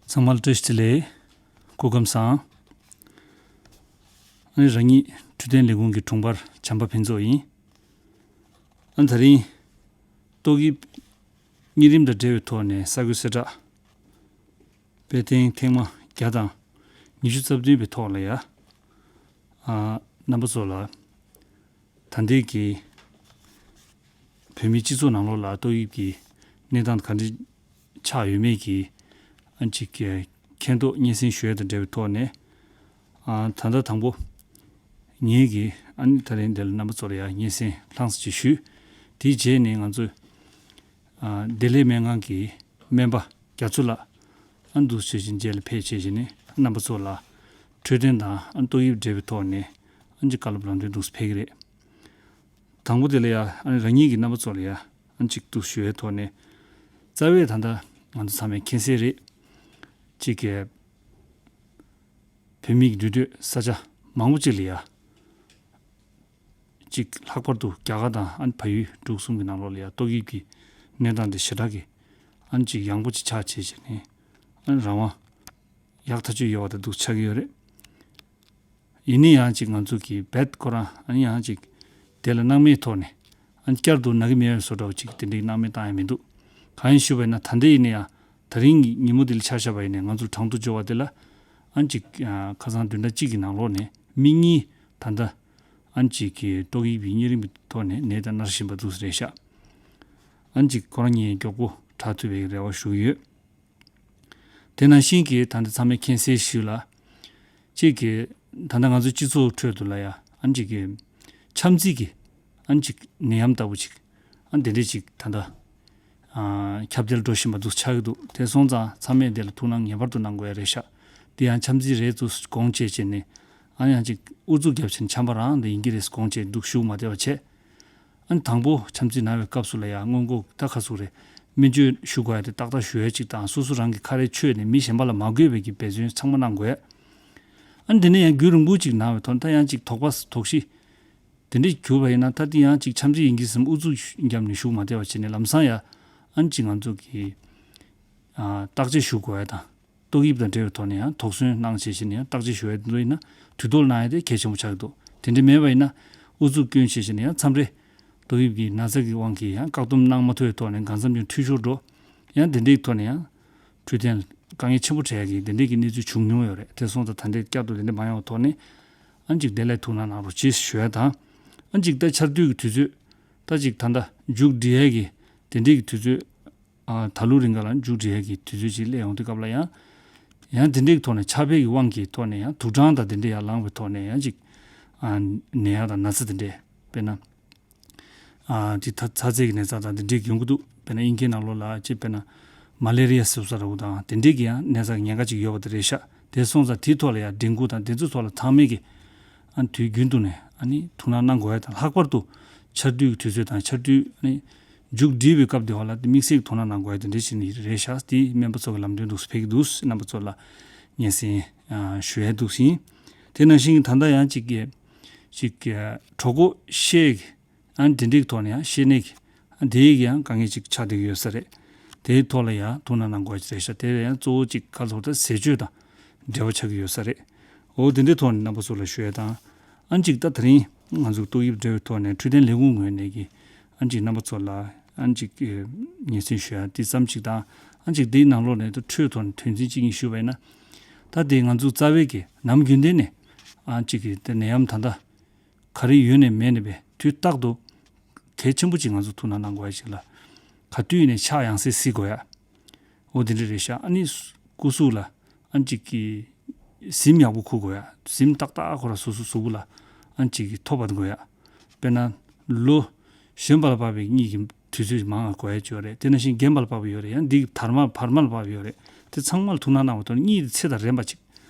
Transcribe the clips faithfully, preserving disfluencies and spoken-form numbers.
ཚང་མ་ལ་བཀྲ་ཤིས་བདེ་ལེགས། སྐུ་ཁམས་བཟང་། ཨ་ནི་རང་ཉིད་འཕྲོད་བསྟེན་ལས་ཁུངས་ཀྱི་དྲུང་འཕར་བྱམས་པ་ཕུན་ཚོགས་ཡིན། ཨ་ནི་དེ་རིང་ཏོག་དབྱིབས་གཉན་རིམས་དང་འབྲེལ་བའི་ཐོག་ནས་གསར་འགོད་གསལ་བསྒྲགས་དཔེ་ཐེངས་ཐེངས་མ་བརྒྱ་དང་ཉི་ཤུ་རྩ་བདུན་པའི་ཐོག་ལ་ཡ། ཨ་རྣམ་པ་ཚོ་ལ་ད་ལྟའི་གི་བོད་མིའི་སྤྱི་ཚོགས་ནང་ལོགས་ལ་ཏོག་དབྱིབས་ཀྱི་གནས་སྟངས་ག་འདྲ་ཆགས་ཡོད་མེད་ཀྱི་ཨ་ཅིག་མཁྱེན་རྟོགས་སྙན་སེང་ཞུ་ཡ་དང་འབྲེལ་བའི་ཐོག་ནས། ཨ་ད་ལྟ་དང་པོ་ངེད་ཀྱིས་ཨ་ནི་ད་རིང་འདིར་རྣམ་པ་ཚོ་ལ་ཡང་སྙན་སེང་ལྷང་ཙམ་ཅིག་ཞུས། དེའི་རྗེས་ནས་ང་ཚོས་ཨ་བདེ་ལེགས་སྨན་ཁང་གི་སྨན་པ་རྒྱ་མཚོ་ལགས་ཨ་འདུག་བྱེད་བཞིན་རྗེས་ལ་ཕེབས་བྱས་བཞིན་ནས་རྣམ་པ་ཚོ་ལ་འཕྲོད་བསྟེན་དང་ཨ་ཏོག་དབྱིབས་འབྲེལ་བའི་ཐོག་ནས་ཨ་ཅིག་བཀའ་སློབ་ལམ་སྟོན་འདུག་ཕེབས་ཀྱི་རེད། དང་པོ་དེ་ལ་ཡ་ཨ་ནི་རང་ཉིད་ཀྱི་རྣམ་པ་ཚོ་ལ་ཡ་ཨ་ཅིག་འདུག་ཞུ་བའི་ཐོག་ནས་རྩ་བའི་ད་ལྟ་ང་ཚོ་ཚང་མས་མཁྱེན་གསལ་རེད། ཅིག་གི་བོད་མིའི་འདུས་སྡོད་ས་ཆ་མང་པོ་ཅིག་ལ་ཡ་ཅིག་ལྷག་པར་དུ་རྒྱ་གར་དང་ཨ་ནི་བལ་ཡུལ་འབྲུག་གསུམ་གྱི་ནང་ལོགས་ལ་ཡ་ཏོག་དབྱིབས་ཀྱི་གནས་སྟངས་དེ་ཞེ་དྲག་གི་ཨ་ནི་ཅིག་ཡང་པོ་ཅིག་ཆགས་བྱས་བྱས་ནས་ཨ་ནི་རང་དབང་ཡག་ཐག་ཆོད་ཡོད་པ་དང་འདུག་ཆགས་ཀྱི་ཡོད་རེད། ཡིན་ན་ཡང་ཅིག་ང་ཚོ་གི་བེད་ཁོ་རང་ཨ་ནི་ཡང་ཅིག་དེ་ལ་སྣང་མེད་ཐོག་ནས་ཨ་ནི་བསྐྱར་དུ་ན་གི་མེད་པའི་བཟོ་འདྲ་བོ་ཅིག་དེ་འདྲའི་སྣང་མེད་བཏང་ཡ་མི་འདུག་གང་ཡིན་ཞུས་པ་ཡིན་ན་ད་ལྟ་ཡིན་ན་ཡང་ད་རིང་གི་ཉིན་མོ་འདི་ལ་ཆ་བཞག་པ་ཡིན་ན་ང་ཚོ་གྲངས་ཐོ་འབྱོར་བ་དེ་ལ་ཨ་ནི་ཅིག་ཨ་ཁ་སང་བདུན་ཕྲག་གཅིག་གི་ནང་ལོགས་ནས་མི་གཉིས་ད་ལྟ་ཨ་ནི་ཅིག་གི་ཏོག་དབྱིབས་ཀྱི་གཉན་རིམས་ཀྱི་ཐོག་ནས་ནད་དང་མནར་བཞིན་པ་འདུག་རེད་ཤག་ཨ་ནི་ཅིག་ཁོ་རང་གཉིས་མགྱོགས་པོ་དྲག་ཐུབ་པའི་རེ་བ་ཞུ་གི་ཡོད། དེ་ནང་བཞིན་གྱི་ད་ལྟ་ཚང་མས་མཁྱེན་གསལ་ཞུས་ལ། གཅིག་གིས་ད་ལྟ་ང་ཚོ་སྤྱི་ཚོགས་ཁྲོད་དུ་ལ་ཡ་ཨ་ནི་གཅིག་གིས་འཆམ་རྩིས་ཀྱི་ཨ་ནི་གཅིག་ནད་ཡམས་ལྟ་བུ་གཅིག་ཨ་ནི་དེ་འདྲས་གཅིག་ད་ལྟ་ཨ་ཁྱབ་གདལ་འགྲོ་བཞིན་པ་འདུག་ཆགས་ཀྱི་འདུག་དེ་སོང་ཙང་ཚང་མས་དེ་ལ་ཐུགས་སྣང་ངེས་པར་དུ་གནང་དགོས་ཡ་རེད་ཤག་དེ་ཡང་འཆམ་རྩིས་རེད་འདུག་དགོངས་བྱས་བྱས་ནས་ཨ་ནི་ཡང་གཅིག་ཨུ་ཚུགས་རྒྱབ་བྱས་ནས་འཆམ་པ་རང་དེ་ཡིན་གྱི་རེད་དགོངས་བྱས་འདུག་བཞུགས་མ་བསྡད་པ་བྱས། ཨ་ནི་དང་པོ་འཆམ་རྩིས་གནང་བའི་སྐབས་སུ་ལ་ཡང་སྔོན་འགོག་ད་ག་ཟེར་དགོས་རེད། སྨན་བཅོས་ཞུ་དགོས་ཡ་དེ་ཏག་ཏག་ཞུ་ཡ་གཅིག་དང་སོ་སོ་རང་གི་ཁ་རས་ཆོད་ནས་མི་གཞན་པ་ལ་མ་འགོས་པའི་གི་འབད་བརྩོན་ཚང་མ་གནང་དགོས། ཨ་ནི་དེ་ནས་ཡང་རྒྱུན་རིང་པོ་གཅིག་གནང་བའི་ཐོག་ད་ཡང་གཅིག་དོགས་པ་དོགས་གཞི་དེ་འདྲས་གྱུར་པ་ཡིན་ན་ད་དེ་ཡང་གཅིག་འཆམ་རྩིས་ཡིན་གྱི་བསམ་ཨུ་ཚུགས་བརྒྱབ་ནས་བཞུགས་མ་བསྡད་པ་བྱས་ནས་ལམ་སང་ཡ་ཨ་ནི་གཅིག་ང་ཚོ་གི་ཨ་བརྟག་དཔྱད་ཞུ་དགོས་ཡ་དང་། ཏོག་དབྱིབས་དང་འབྲེལ་བའི་ཐོག་ནས་ཡང་དོགས་ཟོན་གནང་བྱས་བྱས་ནས་ཡང་བརྟག་དཔྱད་ཞུ་ཡ་དེ་ཚོ་ཡིན་ན་དུས་ཐོག་ལ་གནང་ཡ་དེ་གལ་ཆེན་པོ་ཆགས་ཀྱི་འདུག་དེ་འདྲ་མེད་པ་ཡིན་ན་ཨུ་ཚུགས་སྐྱོན་བྱས་བྱས་ནས་ཡང་མཚམས་རེ་ཏོག་དབྱིབས་ཀྱི་ན་ཚ་གི་དབང་གིས་ཡང་བཀག་སྡོམ་གནང་མ་ཐུབ་པའི་ཐོག་ནས་གང་འཚམ་ཀྱང་འཐུས་ཤོར་འགྲོ། ཡང་དེ་འདྲའི་ཐོག་ནས་ཡང་འཕྲོད་བསྟེན་དཀའ་ངལ་ཆེན་པོ་འཕྲད་ཡ་གི་དེ་འདྲའི་གི་གནས་ཚུལ་བྱུང་མྱོང་ཡོད་རེད། དེ་སོང་ཙང་ད་ལྟའི་བསྐྱར་དུ་དེ་འདྲ་མ་ཡོང་བའི་ཐོག་ནས་ཨ་ནི་གཅིག་བདེ་ལེགས་ཐུགས་སྣང་གནང་རོགས་གྱིས་ཞུ་ཡ་དང་། ཨ་ནི་གཅིག་ད་ཆར་དུས་ཀྱི་དུས་ཚོད་ད་གཅིག་ད་ལྟ་མཇུག་སྒྲིལ་ཡ་གི་དེ་འདྲའི་གི་དུས་ཚོད། ཨ་ད་ལོ་རིང་ག་ལ་མཇུག་སྒྲིལ་ཡ་གི་དུས་ཚོད་ཅིག་སླེབས་ཡོང་དུས་སྐབས་ལ་ཡང་། ཡང་དེ་འདྲའི་ཐོག་ནས་ཆར་པའི་གི་དབང་གིས་ཐོག་ནས་ཡང་དུག་སྦྲང་དང་དེ་འདྲ་ཡར་ལངས་པའི་ཐོག་ནས་ཡང་ཅིག་ཨ་ནད་ཡག་དང་ན་ཚ་དེ་འདྲས་དཔེར་ན། ཨ་དེ་ད་ཚ་ཚད་ཀྱི་ན་ཚ་དང་དེ་འདྲས་ཡོང་གི་འདུག་དཔེར་ན་དབྱིན་སྐད་ནང་ལོགས་ལ་ཅིག་དཔེར་ན་མ་ལེ་རི་ཡ་ཟེར་ས་འདྲ་བོ་དང་དེ་འདྲས་ཀྱི་ཡང་ན་ཚ་གི་ཉེན་ཁ་ཅིག་ཡོད་པ་དེ་རེད་ཤག་དེ་སོང་ཙང་དེའི་ཐོག་ལ་ཡང་འགྲན་ཁུར་དང་དེ་ཚོའི་ཐོག་ལ་ཚང་མས་ཀྱི་ཨ་དུས་རྒྱུན་དུ་ནས་ཨ་ནི་ཐུགས་སྣང་གནང་དགོས་ཡ་དང་ལྷག་པར་དུ་ཆར་དུས་ཀྱི་དུས་ཚོད་དང་ཆར་དུས་ཨ་ནི་མཇུག་སྒྲིལ་བའི་སྐབས་དེ་བ་ལ་དམིགས་བསལ་གྱི་ཐུགས་སྣང་གནང་དགོས་ཡ་དེ་འདྲ་ཞིག་ནི་རེད་ཤག་དེ་སྨན་པ་ཚོ་གི་ལམ་སྟོན་འདུག་ཕེབས་ཀྱི་འདུག་རྣམ་པ་ཚོ་ལ་སྙན་སེང་ཞུ་ཡ་འདུག་ཟིན། དེ་ནང་བཞིན་གྱི་ད་ལྟ་ཡང་ཅིག་གི་ཅིག་གི་གྲོད་ཁོག་བཤལ་གྱི་ཨ་ནི་དེ་འདྲའི་ཐོག་ནས་ཡང་བཤལ་ནད་ཀྱི་ཨ་དེའི་གི་ཡང་དཀའ་ངལ་ཅིག་ཆགས་བསྡད་ཀྱི་ཡོད་ས་རེད། དེའི་ཐོག་ལ་ཡང་ཐུགས་སྣང་གནང་དགོས་ཀྱི་རེད་ཤག་དེ་ལ་ཡང་གཙོ་བོ་ཅིག་ག་ཚོད་ད་ཟས་སྤྱོད་དང་འབྲེལ་བ་ཆགས་ཀྱི་ཡོད་ས་རེད། འོ་དེ་འདྲའི་ཐོག་ནས་རྣམ་པ་ཚོ་ལ་ཞུ་ཡ་དང་། ཨ་ནི་ཅིག་ད་དེ་རིང་ང་ཚོ་ཏོག་དབྱིབས་འབྲེལ་བའི་ཐོག་ནས་འཕྲོད་བསྟེན་ལས་ཁུངས་ངོས་ནས་ཀྱི་ཨ་ནི་ཅིག་རྣམ་པ་ཚོ་ལ་ཨ་ནི་ཅིག་སྙན་སེང་ཞུ་ཡ་དེ་ཙམ་ཅིག་དང་ཨ་ནི་ཅིག་དེའི་ནང་ལོགས་ནས་ད་འཕྲོས་ཐོག་ནས་དོན་ཚན་གཅིག་གཉིས་ཞུས་པ་ཡིན་ན། ད་དེ་ང་ཚོ་རྩ་བའི་གི་ནམ་རྒྱུན་ལྡན་ནས་ཨ་ནི་ཅིག་གི་དེ་ནད་ཡམས་ད་ལྟ་ག་རེ་ཡོད་ནས་མེད་ནས་པའི་དུས་རྟག་ཏུ་གལ་ཆེན་པོ་ཅིག་ང་ཚོ་ཐུགས་སྣང་གནང་དགོས་ཡ་ཅིག་ལ། ག་དུས་ནས་ཕྱག་ཡང་སེ་བསིལ་དགོས་ཡ། འོ་དེ་འདྲ་རེད་ཤག་ཨ་ནི་སྐུ་གཟུགས་ལ་ཨ་ནི་ཅིག་གི་གཟིམ་ཡག་པོ་འཁུར་དགོས་ཡ། གཟིམ་ཏག་ཏག་ཁོ་ར་སོ་སོ་གཟུགས་པོ་ལ་ཨ་ནི་ཅིག་གི་ཐོབ་པ་དགོས་ཡ། དཔེར་ན་ལོ་གཞོན་པ་ལ་བབས་པའི་གཉིད་ཀྱི་དུས་ཚོད་མང་བ་དགོས་ཡ་ཅིག་ཡོད་རེད། དེ་ནང་བཞིན་རྒན་པ་ལ་བབས་པ་ཡོད་རེད། ཡང་འདི་གི་དར་མ་བར་མ་ལ་བབས་ཡོད་རེད། དེ་ཚང་མ་ལ་ཐུགས་སྣང་གནང་བ་དང་གཉིད་ཚད་དང་རན་པ་ཅིག་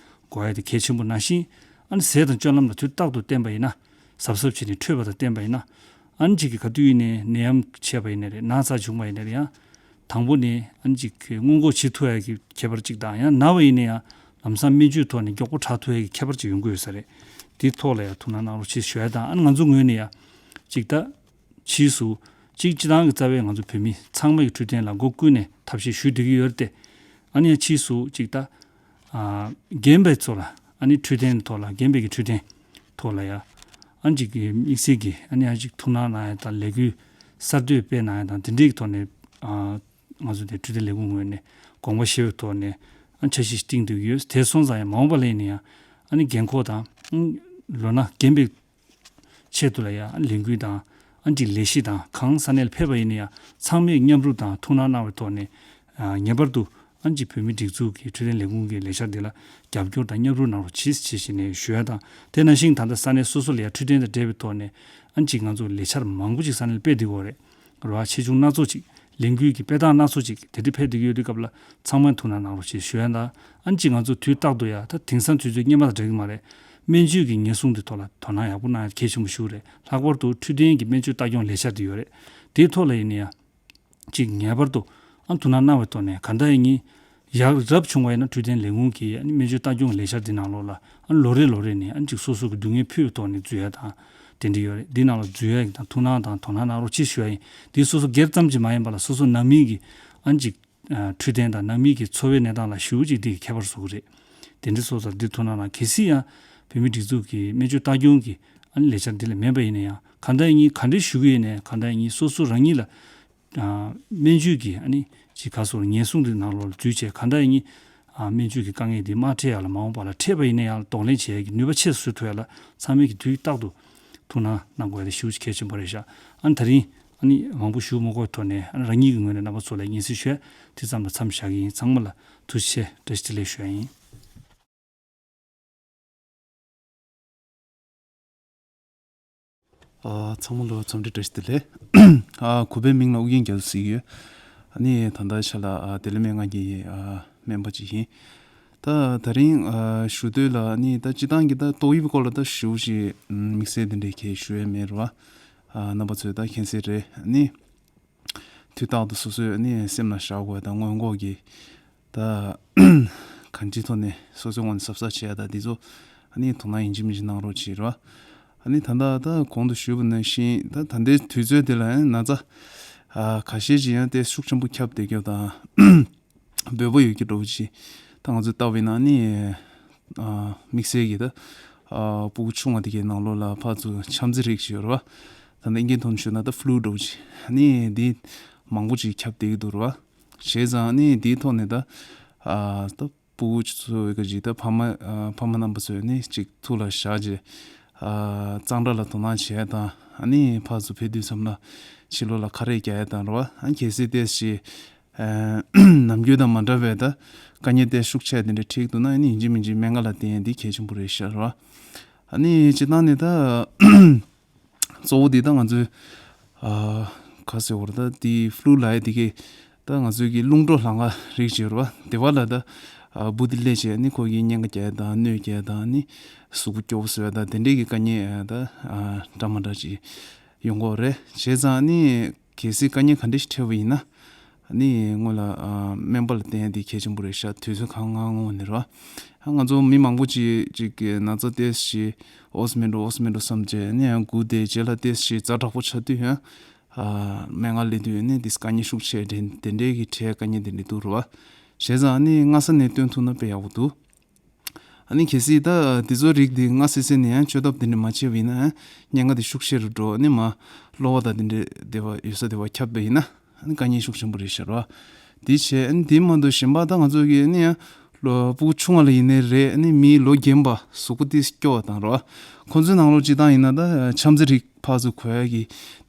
དགོས་ཡ་དེ་གལ་ཆེན་པོ་ནང་བཞིན་ཨ་ནི་ཟས་དང་སྤྱོད་ལམ་ལ་དུས་རྟག་ཏུ་བསྟེན་པ་ཡིན་ན། གཟབ་གཟབ་བྱས་ནས་འཕྲོད་པ་དང་བསྟེན་པ་ཡིན་ན། ཨ་ནི་གཅིག་གིས་ག་དུས་ཡིན་ནའི་ནད་ཡམས་མཆེད་པ་ཡིན་ནའི་རེད། ན་ཚ་བྱུང་བ་ཡིན་ནའི་རེད། ཡང་དང་པོ་ནས་ཨ་ནི་གཅིག་གིས་སྔོན་འགོག་བྱེད་ཐུབ་ཡ་གི་ཁྱད་པར་གཅིག་དང་། ཡང་ན་བ་ཡིན་ནའི་ཡང་ལམ་སང་སྨན་བཅོས་ཐོག་ནས་མགྱོགས་པོ་དྲག་ཐུབ་ཡ་གི་ཁྱད་པར་གཅིག་ཡོང་གི་ཡོད་ས་རེད། དེའི་ཐོག་ལ་ཡང་ཐུགས་སྣང་གནང་རོགས་ཞེས་ཞུ་ཡ་དང་། ཨ་ནི་ང་ཚོ་ངོས་ནས་ཡང་གཅིག་ད་ཕྱིས་སུ་གཅིག་སྤྱི་བཏང་གི་རྩ་བའི་ང་ཚོ་བོད་མི་ཚང་མ་གི་འཕྲོད་བསྟེན་ལ་སྒོ་ཀུན་ནས་ཐབས་ཤེས་ཞུ་བསྡད་ཀྱི་ཡོད་རེད་དེ། ཨ་ནི་ཕྱིས་སུ་ཅིག་ད་ཨ་རྒན་པའི་ཚོ་ལ་ཨ་ནི་འཕྲོད་བསྟེན་ཐོག་ལ་རྒན་པའི་གི་འཕྲོད་བསྟེན་ཐོག་ལ་ཡ་ཨ་ཅིག་གི་དམིགས་བསལ་གྱི་ཨ་ནི་ཨ་ཅིག་ཐུགས་སྣང་གནང་ཡ་དང་ལས་འགུལ་གསར་གཏོད་སྤེལ་གནང་ཡ་དང་དེ་འདྲའི་གི་ཐོག་ནས་ཨ་ང་ཚོ་དེ་འཕྲོད་བསྟེན་ལས་ཁུངས་ངོས་ནས་དགོངས་པ་བཞེས་པའི་ཐོག་ནས་ཨ་འཆར་གཞི་བཏིང་སྡོད་ཀྱི་ཡོད། དེ་སོང་ཙང་ཡང་མ་འོངས་པ་ལ་ཡིན་ན་ཡང་ཨ་ནི་རྒན་འཁོགས་དང་ཨ་ལོ་ན་རྒན་པའི་ཆེད་དུ་ལ་ཡང་ཨ་ལས་འགུལ་དང་ཨ་ཅིག་ལས་གཞི་དང་གང་ས་གནས་ལ་ཕེབས་པ་ཡིན་ན་ཡང་ཚང་མས་མཉམ་རུབ་དང་ཐུགས་སྣང་གནང་བའི་ཐོག་ནས་ཨ་ངེས་པར་དུ་ཨ་ཅིག་བོད་མིའི་སྒྲིག་འཛུགས་ཀྱི་འཕྲོད་བསྟེན་ལས་ཁུངས་ཀྱི་ལས་འཆར་འདི་ལ་རྒྱབ་སྐྱོར་དང་མཉམ་རུབ་གནང་རོགས་གྱིས་ཞེས་བྱས་ནས་ཞུ་ཡ་དང་། དེ་ནང་བཞིན་ད་ལྟ་ས་གནས་སོ་སོ་ལ་ཡང་འཕྲོད་བསྟེན་དང་འབྲེལ་བའི་ཐོག་ནས་ཨ་ཅིག་ང་ཚོ་ལས་འཆར་མང་པོ་ཅིག་ས་གནས་ལ་སྤེལ་བསྡད་ཡོད་རེད། རེད་བ། ཆེ་ཆུང་སྣ་ཚོགས་ཅིག་ལས་འགུལ་གྱི་དཔེ་སྟངས་སྣ་ཚོགས་ཅིག་དེ་འདྲ་ཕེབས་བསྡད་ཀྱི་ཡོད་དུས་སྐབས་ལ་ཚང་མས་ཐུགས་སྣང་གནང་རོགས་ཞེས་ཞུ་ཡ་དང་། ཨ་ནི་ཅིག་ང་ཚོ་དུས་རྟག་ཏུ་ཡ་ད་དེང་སང་དུས་ཚོད་སྔོན་མ་དང་འདྲ་གི་མ་རེད། སྨན་བཅོས་ཀྱི་ཉེན་སྲུང་དེ་ཐོག་ལ་དོ་སྣང་ཡག་པོ་གནང་ཡ་གལ་ཆེན་པོ་ཞིག་རེད། ལྷག་པར་དུ་འཕྲོད་བསྟེན་གྱི་སྨན་བཅོས་ལྟ་སྐྱོང་ལས་འཆར་དེ་ཡོད་རེད། དེའི་ཐོག་ལ་ཡིན་ན་ཡང་ཅིག་ངེས་པར་དུ་ཨ་ཐུགས་སྣང་གནང་བའི་ཐོག་ནས་གང་ལྟར་ཡིན་ངེས་ཡག་རབ་བྱུང་བ་ཡིན་ན་འཕྲོད་བསྟེན་ལས་ཁུངས་ཀྱི་ཨ་ནི་སྨན་བཅོས་ལྟ་སྐྱོང་ལས་འཆར་འདི་ནང་ལོགས་ལ་ཨ་ལོ་རེ་ལོ་རེ་ནས་ཨ་ནི་ཅིག་སོ་སོ་གི་སྡུག་བསྔལ་ཕུད་པའི་ཐོག་ནས་འཛུལ་ཡ་དང་དེ་འདྲ་ཡོད་རེད། འདི་ནང་ལ་འཛུལ་ཡ་ཡིན་དང་ཐུགས་སྣང་དང་དོ་སྣང་གནང་རོགས་ཅེས་ཞུ་ཡ་ཡིན། འདི་སོ་སོ་སྒེར་ཙམ་གྱིས་མ་ཡིན་པ་ལ་སོ་སོ་ནང་མི་གི་ཨ་ནི་ཅིག་ཨ་འཕྲོད་བསྟེན་དང་ནང་མི་གི་འཚོ་བའི་གནས་སྟངས་ལ་ཞེ་པོ་ཅིག་འདི་གི་ཁྱད་པར་བཟོ་གི་རེད། དེ་འདྲ་སོང་ཙང་འདི་ཐུགས་སྣང་གནང་། གལ་སྲིད་ཡང་བོད་མིའི་སྒྲིག་འཛུགས་ཀྱི་སྨན་བཅོས་ལྟ་སྐྱོང་གི་ཨ་ནི་ལས་འཆར་འདི་ལ་མེད་པ་ཡིན་ན་ཡང་གང་ལྟར་ཡིན་གང་འདྲ་ཞུ་གི་ཡིན་ནའི་གང་ལྟར་ཡིན་སོ་སོ་རང་ཉིད་ལ་ཨ་སྨན་བཅོས་ཀྱི་ཨ་ནི་ཅིག་ག་སོགས་ཉེན་སྲུང་དེ་ནང་ལོགས་ལ་འཛུལ་བྱས་གང་ལྟར་ཡིན་ཨ་སྨན་བཅོས་ཀྱི་དཀའ་ངལ་འདི་མ་འཕྲད་ཡ་ལ་མ་འོངས་པ་ལ་འཕྲད་པ་ཡིན་ན་ཡང་གདོང་ལེན་བྱེད་ཡ་གི་ནུས་པ་ཆེ་རུ་བཟོ་ཐུབ་ཡ་ལ་ཚང་མས་ཀྱི་དུས་རྟག་ཏུ་ཐུགས་སྣང་གནང་དགོས་ཡ་དེ་ཞེ་པོ་ཅིག་གལ་ཆེན་པོ་རེད་ཤག་ཨ་ནི་ད་རིང་ཨ་ནི་མང་པོ་ཞུ་མ་དགོས་ཐོག་ནས་ཨ་ནི་རང་ཉིད་ཀྱི་ངོས་ནས་རྣམ་པ་ཚོ་ལ་སྙན་སེང་ཞུ་ཡ་དེ་ཙམ་ལ་མཚམས་བཞག་གི་ཡིན། ཚང་མ་ལ་ཐུགས་རྗེ་ཆེ་བཀྲ་ཤིས་བདེ་ལེགས་ཞུ་ཡ་ཡིན། ཨ་ཚང་མ་ལ་འཚམས་འདྲི་བཀྲ་ཤིས་བདེ་ལེགས། ཨ་གུས་པའི་མིང་ལ་ཨུ་རྒྱན་རྒྱ་མཚོ་ཟེར་གྱི་ཡོད། ཨ་ནི་ད་ལྟ་ཆ་ལ་ཨ་བདེ་ལེགས་སྨན་ཁང་གི་ཨ་སྨན་པ་ཅིག་ཡིན། ད་ད་རིང་ཨ་ཞུ་འདོད་ལ་ཨ་ནི་ད་སྤྱི་བཏང་གི་ད་ཏོག་དབྱིབས་སྐོར་ལ་ད་ཞེ་པོ་ཅིག་དམིགས་བསལ་དེ་འདྲའི་གས་ཞུ་ཡས་མེད་རེད་བ། ཨ་རྣམ་པ་ཚོས་ད་མཁྱེན་གསལ་རེད། ཨ་ནི་དུས་རྟག་ཏུ་སོ་སོའི་ཨ་ནི་སེམས་ལ་བཞག་དགོས་དང་སྔོན་འགོག་གི་ད་གང་ཅིའི་ཐོག་ནས་སོ་སོའི་ངོས་ནས་གཟབ་གཟབ་བྱེད་ཡ་ད་འདི་ཚོ་ཨ་ནི་དོ་སྣང་ཡིན་གཅིག་མིན་གཅིག་གནང་རོགས་བྱེད་རོགས། ཨ་ནི་ད་ལྟ་ད་གོང་དུ་ཞུས་པ་ནང་བཞིན་ད་ད་ལྟའི་དུས་ཚོད་འདི་ལ་ཨ་ནི་ན་ཚ་ཨ་ཁ་ཤས་ཅིག་ཡང་དེ་ཤུགས་ཆེན་པོ་ཁྱབ་བསྡད་རྒྱུ་དང་འབོལ་པོ་ཡོད་རྒྱུ་འདྲ་བོ་ཅིག་ད་ང་ཚོས་ལྟ་བ་ཡིན་ན་ཨ་ནི་ཨ་དམིགས་བསལ་གྱི་ད་ཨ་སྤུ་གུ་ཆུང་བ་དེ་གའི་ནང་ལོགས་ལ་ཕར་ཚུར་ཆམ་ཚད་རིགས་ཅིག་ཡོད་རེད་བ། ད་ལྟ་ཨིན་སྐད་ཐོག་ནས་ཞུས་ན་ད་ཕུ་ལུ་འདྲ་བོ་ཅིག་ཨ་ནི་འདི་མང་པོ་ཅིག་ཁྱབ་བསྡད་ཀྱི་འདུག་རེད་བ། བྱས་ཙང་ནི་འདིའི་ཐོག་ནས་ད་ཨ་ད་སྤུ་གུ་ཚོ་གི་ཅིག་ད་ཕ་མ་ཨ་ཕ་མ་རྣམ་པ་ཚོས་ནི་ཅིག་ཐུགས་ལ་བཞག་བྱས་ཨ་གཙང་སྦྲ་ལ་དོ་སྣང་བྱས་དང་ཨ་ནི་ཕར་ཚུར་ཕེབས་དུས་ཙམ་ལ་ཕྱི་ལོགས་ལ་ཁ་རས་རྒྱག་ཡ་དང་རེད་བ། ཨ་གལ་སྲིད་ཏོག་ཙམ་ཨ་ནམ་རྒྱུན་དང་མ་འདྲ་བའི་ད་དཀའ་ངལ་ཏོག་ཙམ་ཤུགས་ཆེ་དེ་འདྲ་འཕྲད་ཀྱི་འདུག་ན་ཨ་ནི་ཡིན་གཅིག་མིན་གཅིག་སྨན་ཁང་ལ་བསྟན་ཡ་འདི་གལ་ཆེན་པོ་རེད་ཤག་རེད་བ། ཨ་ནི་སྤྱིར་བཏང་ནི་ད། གཙོ་བོ་འདི་ད་ང་ཚོའི་ཨ་ག་ཟེར་བ་རེད་ད་འདི་ཕུ་ལུ་ལབ་ཡ་འདི་གི་ད་ང་ཚོའི་གི་རླུང་འགྲོ་ལང་ཀ་རིགས་ཅིག་ཡོད་རེད་བ། དེ་བ་ལ་ད་ཨ་སྤུ་འདི་སླེབས་བྱས་ནི་ཁོ་གི་གཉན་ཁ་རྒྱག་ཡ་དང་སྣོད་རྒྱག་ཡ་དང་ནི་གཟུགས་པོ་སྐྱོ་བོ་བཟོ་ཡ་དང་དེ་འདྲས་ཀྱི་དཀའ་ངལ་ད་ཨ་འདྲ་མ་འདྲ་ཅིག་ཡོང་གི་ཡོད་རེད། བྱས་ཙང་ནི་གལ་སྲིད་དཀའ་ངལ་ག་འདྲ་ཞིག་འཕྲད་པ་ཡིན་ན། ནི་སྔོན་ལ་ཨ་སྨན་པ་ལ་བསྟེན་ཡ་དེ་གལ་ཆེན་པོ་རེད་ཤག་དུས་ཚོད་གང་གང་སྔོན་ནས་རེད་བ། ང་ཚོ་མི་མང་པོ་ཅིག་ཅིག་གི་ན་ཚ་ཏོག་ཙམ་ཞིག་འོ་ཙམ་མིན་འགྲོ་འོ་ཙམ་མིན་འགྲོ་བསམ་བྱས་ནས་ཡང་སྒུག་བསྡད་རྗེས་ལ་ཏོག་ཙམ་ཞིག་ཛ་དྲག་པོ་ཆགས་དུས་ཡང་ཨ་སྨན་ཁང་སླེབས་དུས་ནི་དེ་དཀའ་ངལ་ཤུགས་ཆེ་དེ་དེ་འདྲའི་གི་འཕྲད་དཀའ་ངལ་དེ་འདྲ་འདུག་རེད་བ། བྱས་ཙང་ནི་སྔ་ས་ནས་སྟོན་ཐུབ་ན་དཔེ་ཡག་པོ་འདུག་ཨ་ནི་གལ་སྲིད་ད་དེ་ཚོ་རིགས་དེ་སྔ་སེ་སེ་ནས་ཡང་བཅོས་ཐབས་དེ་འདྲ་མ་བྱས་པ་ཡིན་ན་ཡང་གཉན་ཁ་དེ་ཤུགས་ཆེ་རུ་འགྲོ། ཨ་ནི་མར་གློ་བ་དང་དེ་འདྲ་དེ་བ་ཡོད་ས་དེ་བ་ཁྱབ་པ་ཡིན་ན་ཨ་ནི་དཀའ་ངལ་ཤུགས་ཆེན་པོ་རེད་ཤག་རེད་བ། དེ་བྱས་ཨ་ནི་དེ་མ་གཏོགས་གཞན་པ་ད་ང་ཚོ་གི་ཨ་ནི་ཡང་ལོ་སྤུ་གུ་ཆུང་བ་ལ་ཡིན་ནའི་རེད། ཨ་ནི་མིའི་ལོ་རྒན་པ་གཟུགས་པོ་ཏོག་ཙམ་སྐྱོ་བ་དང་རེད་བ། ཁོང་ཚོའི་ནང་ལོགས་སྤྱིར་བཏང་ཡིན་ན་ད་ཆམ་ཚད་རིགས་ཕར་ཚུར་འགོས་ཡ་གི་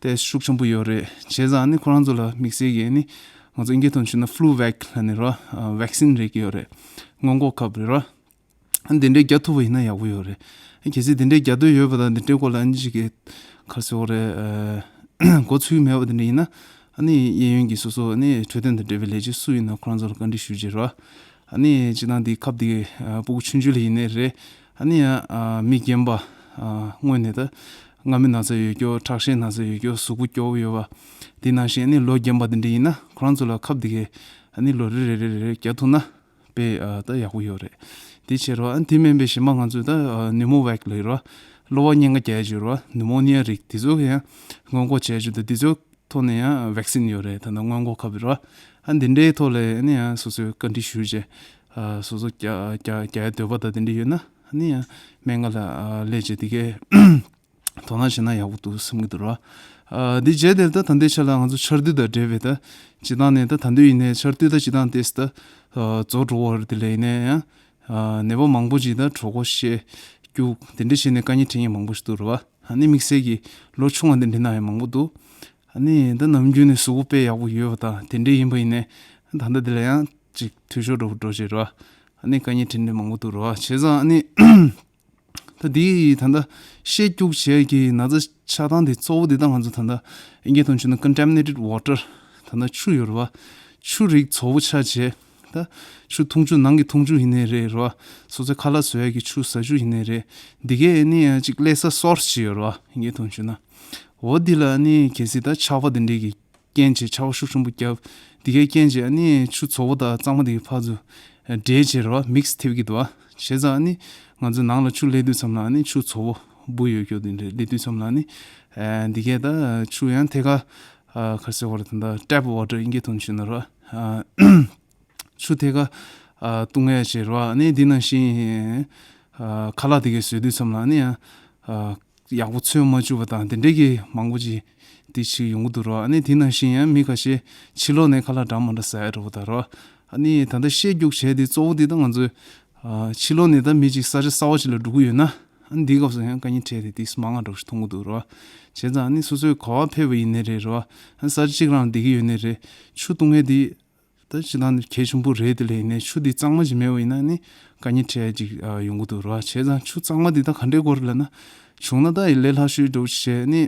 དེ་ཤུགས་ཆེན་པོ་ཡོད་རེད། བྱས་ཙང་ཨ་ནི་ཁོ་རང་ཚོ་ལ་དམིགས་བསལ་གྱི་ཨ་ནི་ང་ཚོ་ཨིན་སྐད་ཐོག་ནས་ཞུས་ན་ཕུ་ལུ་ཝེག་ལབ་ནས་རེད་བ། ཝེག་སིན་རེག་གི་ཡོད་རེད། སྔོན་འགོག་ཁབ་རེད་ར། ཨ་འདི་འདྲའི་རྒྱག་ཐུབ་པ་ཡིན་ན་ཡག་པོ་ཡོད་རེད། གལ་སྲིད་འདི་འདྲའི་རྒྱག་འདོད་ཡོད་པ་དང་འདི་འདྲའི་སྐོར་ལ་ཨ་ནི་ཅིག་གི་ག་རེ་ཟེར་དགོས་རེད། ཨ་འགོ་ཚུགས་མེད་པ་འདི་འདྲ་ཡིན་ན་ཨ་ནི་གཡས་གཡོན་གྱི་སོ་སོ་ཨ་ནི་འཕྲོད་བསྟེན་དང་འབྲེལ་བའི་ལས་བྱེད་སུ་ཡིན་ན་ཁོ་རང་ཚོ་ལ་བཀའ་འདྲི་ཞུ་རྒྱུ་རེད་བ། ཨ་ནི་སྤྱིར་བཏང་འདི་ཁབ་འདི་ཨ་སྤུ་གུ་ཆུང་ཆུང་ལ་ཡིན་ནའི་རེད། ཨ་ནི་ཡང་ཨ་མི་རྒན་པ་ཨ་སྔོན་ནས་ད་རྔ་མའི་ན་ཚ་ཡོད་རྒྱུ་ཁྲག་ཤེད་ན་ཚ་ཡོད་རྒྱུ་གཟུགས་པོ་སྐྱོ་བོ་ཡོད་པ། དེ་ནང་བཞིན་ཨ་ནི་ལོ་རྒན་པ་འདི་འདྲ་ཡིན་ན་ཁོ་རང་ཚོ་ལ་ཁབ་འདི་གའི་ཨ་ནི་ལོ་རེ་རེ་རེ་རེ་རྒྱག་ཐུབ་ན། དཔེ་ཨ་ད་ཡག་པོ་ཡོད་རེད། དེ་བྱས་རོགས་ཨ་དེ་མིན་པའི་གཞན་པ་ང་ཚོས་ད་ཨ་ནུ་མོ་ཝེག་ལབ་ཡོད་རོགས། གློ་བ་གཉན་ཁ་རྒྱག་ཡ་ཅིག་ཡོད་རོགས། ནུ་མོ་ནི་ཡ་རིགས་དེ་ཚོ་གི་ཡང་སྔོན་འགོག་བྱས་ཡ་ཅིག་འདུག་དེ་ཚོ་ ཐོག་ནས་ཡང་བེག་སིན་ཡོད་རེད། ད་ནི་སྔོན་འགོག་ཁབ་རེད་བ། ཨ་འདི་འདྲའི་ཐོག་ལ་ཨ་ནི་ཡང་སོ་སོས་བཀའ་འདྲི་ཞུས་རྗེས་ཨ་སོ་སོ་རྒྱག་རྒྱག་རྒྱག་ཡ་འདོད་པ་དང་དེ་འདྲ་ཡོད་ན་ཨ་ནི་ཡང་སྨན་ཁང་ལ་ཨ་སླེབས་རྗེས་དེ་གའི་དོ་སྣང་བྱས་ན་ཡག་པོ་འདུག་བསམ་གྱི་འདུག་ར། ཨ་འདི་རྗེས་དེར་ད་ད་ལྟའི་ཆ་ལ་ང་ཚོ་ཆར་དུས་དང་འབྲེལ་བའི་ད་སྤྱིར་བཏང་ནས་ད་ད་དུས་ཡིན་ནའི་ཆར་དུས་ད་སྤྱིར་བཏང་ཏོག་ཙམ་ད་ཨ་རྫོགས་འགྲོ་བ་རེད། དེ་ལས་ཡིན་ནའི་ཡང་ཨ་ནད་པ་མང་པོ་ཅིག་ད་གྲོད་ཁོག་བཤལ་སྐྱུག་དེ་འདྲ་བྱས་ནས་དཀའ་ངལ་འཕྲད་མཁན་མང་པོ་ཞིག་འདུག་ར་བ། ཨ་ནི་དམིགས་བསལ་གྱི་ལོ་ཆུང་བ་འདི་འདྲ་ན་ཡང་མང་པོ་འདུག་ཨ་ནི་ད་ནམ་རྒྱུན་ནས་གཟུགས་པོ་དཔེ་ཡག་པོ་ཡོད་པ་དང་དེ་འདྲ་ཡིན་པ་ཡིན་ནའི་ད་ལྟ་འདི་ལ་ཡང་ཅིག་འཐུས་ཤོར་འགྲོ་འགྲོ་བྱེད་ར། ཨ་ནི་དཀའ་ངལ་འཕྲད་མཁན་མང་པོ་འདུག་ར། བྱས་ཙང་ཨ་ནི་ད་འདི་ད་ལྟ་བཤལ་སྐྱུག་བྱས་ཀྱི་ན་ཚ་ཆགས་སྟངས་དེ་གཙོ་བོ་འདི་ད་ང་ཚོ་ད་ལྟ་ཨིན་སྐད་ཐོག་བྱས་ན་contaminated water ད་ལྟ་ཆུ་ཡོད་ར་བ། ཆུ་རིགས་བཙོག་པོ་ཆགས་བྱས། ད་ཆུ་འཐུང་ཆུ་ནང་གི་འཐུང་ཆུ་ཡིན་ནའི་རེད་ར། སོ་སོའི་ཁ་ལག་བཟོ་ཡ་གི་ཆུ་ཟ་ཆུ་ཡིན་ནའི་རེད། འདི་གའི་ཨ་ནི་ཡང་ཅིག་སླེབས་ས་སོར་སི་ཅིག་ཡོད་ར། ཨིན་སྐད་ཐོག་བྱས་ན། འོ་འདི་ལ་ཨ་ནི་གལ་སྲིད་ད་ཆར་པ་འདི་འདྲའི་གི་རྐྱེན་བྱས་ཆར་པ་ཤུགས་ཆེན་པོ་བརྒྱབ། འདི་གའི་རྐྱེན་བྱས་ཨ་ནི་ཆུ་བཙོག་པོ་དང་གཙང་མ་འདི་གི་ཕར་ཚུར་འདྲེས་བྱས་ར་བ་མིག་སི་ཐེབས་ཀྱི་འདུག་བ། བྱས་ཙང་ཨ་ནི་ང་ཚོ་ནང་ལ་ཆུ་སླེབས་དུས་ཙམ་ལ་ཨ་ནི་ཆུ་བཙོག་པོ་འབུ་ཡོད་རྒྱུ་འདི་འདྲ་སླེབས་དུས་ཙམ་ལ་ཨ་ནི་ཨ་འདི་གའི་ད་ཆུ་ཡང་ཐད་ཀར་ཨ་ག་རེ་ཟེར་བ་རེད། ད་ལྟ་ཊེབ་ཝ་ཊར་ཨིན་སྐད་ཐོག་བྱས་ན་ར། ཨ་ཆུ་ཐད་ཀར་ཨ་བཏུང་ཡ་བྱེད་ར་བ། ཨ་ནི་འདི་ནང་བཞིན་ཨ་ཁ་ལག་དེ་གའི་བཟོས་དུས་ཙམ་ལ་ཨ་ནི་ཡང་ཨ་ཡག་པོ་ཚོས་མ་བཅུག་པ་དང་དེ་འདྲའི་གི་མང་པོ་ཅིག་དེ་ཞིག་ཡོང་གི་འདུག་ར། ཨ་ནི་དེ་ནང་བཞིན་ཡང་མི་ཁ་ཤས་ཕྱི་ལོགས་ནས་ཁ་ལག་འདྲ་མི་འདྲ་ཟ་ཡ་འདྲ་པོ་དང་ར། ཨ་ནི་ད་ལྟ་བཤལ་སྐྱུག་བྱས་དེ་གཙོ་བོ་དེ་ད་ང་ཚོས་ཨ་ཕྱི་ལོགས་ནས་ད་མི་ཅིག་ས་ཆ་གསར་པ་ཅིག་ལ་འགྲོ་གི་ཡོད་ན་ཨ་ནི་འདིའི་སྐབས་སུ་ཡང་དཀའ་ངལ་འཕྲད་དེ་དེ་མང་ང་འདྲ་པོ་ཞིག་མཐོང་གི་འདུག་ར། བྱས་ཙང་ཨ་ནི་སོ་སོའི་ག་པར་ཕེབས་པ་ཡིན་ནའི་རེད་ར། ཨ་ནི་ས་ཆ་གཅིག་རང་བསྡད་ཀྱི་ཡོད་ནའི་རེད། ཆུ་བཏུང་ཡས་དེ་ད་སྤྱིར་བཏང་གལ་ཆེན་པོ་རེད། དེ་ལས་ཡིན་ནའི་ཆུ་དེ་གཙང་མ་ཞིག་མེད་པ་ཡིན་ན་ནི་དཀའ་ངལ་འཕྲད་ཡ་ཅིག་ཨ་ཡོང་གི་འདུག་ར། བྱས་ཙང་ཆུ་གཙང་མ་དེ་ད་ག་འདྲའི་སྐོར་ལབ་ན། བྱུང་ན་ད་ཡི་ལས་སླ་ཤོས་འདྲ་པོ་བྱས་ནི་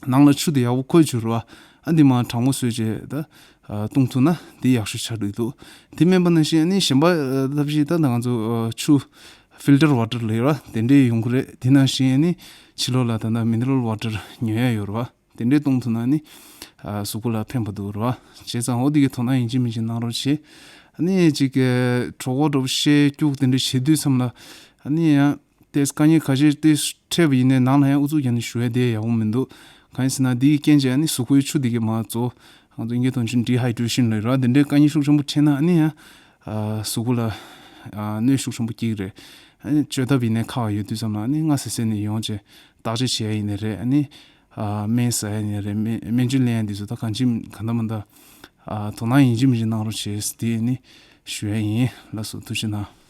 ནང་ལ་ཆུ་དེ་ཡག་པོ་འཁོལ་བཅུག་ར། ཨ་འདི་མ་གྲང་མོ་བཟོས་བྱས་ད་ཨ་བཏུང་ཐུབ་ན་དེ་ཡག་ཤོས་ཆགས་འགྲོ་གི་འདུག་དེ་མིན་པ་ནང་བཞིན་ཨ་ནི་གཞན་པ་ཨ་ཐབས་ཤེས་ད་ད་ང་ཚོ་ཨ་ཆུ་ཕིལ་ཊར་ཝ་ཊར་ལབ་ཡོད་ར། དེ་འདྲའི་ཡོང་གི་རེད། དེ་ནང་བཞིན་ཨ་ནི་ཕྱི་ལོགས་ལ་ད་ད་མི་ནི་རལ་ཝ་ཊར་ཉོ་ཡ་ཡོད་ར་བ། དེ་འདྲའི་བཏུང་ཐུབ་ན་ནི་ཨ་གཟུགས་པོ་ལ་ཕན་པ་འདུག་ར། བྱས་ཙང་འོ་དེ་གའི་དོ་སྣང་ཡིན་གཅིག་མིན་གཅིག་གནང་རོགས་བྱེད། ཨ་ནི་གཅིག་གི་གྲོད་ཁོག་འདྲ་པོ་བཤལ་སྐྱུག་དེ་འདྲ་བྱེད་དུས་ཙམ་ལ་ཨ་ནི་ཡང་ཏེས་དཀའ་ངལ་ཁ་ཤས་ཏེས་འཕྲད་པ་ཡིན་ནའི་ནང་ལ་ཡང་ཨུ་ཚུགས་རྒྱག་ནས་བཞུགས་ཡ་དེ་ཡག་པོ་མི་འདུག་གང་ཡིན་ཟེར་ན་འདིའི་རྐྱེན་གྱིས་ཨ་ནི་གཟུགས་པོའི་ཆུ་དེ་གའི་མར་རྫོགས། ང་ཚོ་ཨིན་སྐད་ཐོག་ཆུ་ཌི་ཧའི་ཌེ་རེ་ཤན་ལབ་ཡོད་ར། དེ་འདྲའི་དཀའ་ངལ་ཤུགས་ཆེན་པོ་འཕྲད་ན་ཨ་ནི་ཡང་ཨ་གཟུགས་པོ་ལ་ཨ་གནོད་ཤུགས་ཆེན་པོ་སྐྱེ་གི་རེད། ཨ་ནི་བཅོས་ཐབས་ཡིན་ནའི་ཁག་ཡོད་དུས་ཙམ་ལ་ཨ་ནི་སྔ་སེ་སེ་ནས་ཡོང་བྱས་བརྟག་དཔྱད་བྱེད་ཡ་ཡིན་ནའི་རེད། ཨ་ནི་ཨ་སྨན་ཟ་ཡ་ཡིན་ནའི་རེད། སྨན་སྨན་བཅོས་ལེན་ཡ་འདི་ཚོ་ད་གང་ཅི་གང་ལྟར་མ་ལྟར་ཨ་དོ་སྣང་ཡིན་གཅིག་མིན་གཅིག་གནང་རོགས་བྱེད་ཟེར་དེ་ཨ་ནི་ཞུ་ཡ་ཡིན། ལགས་སོ། ཐུགས་རྗེ་གནང་།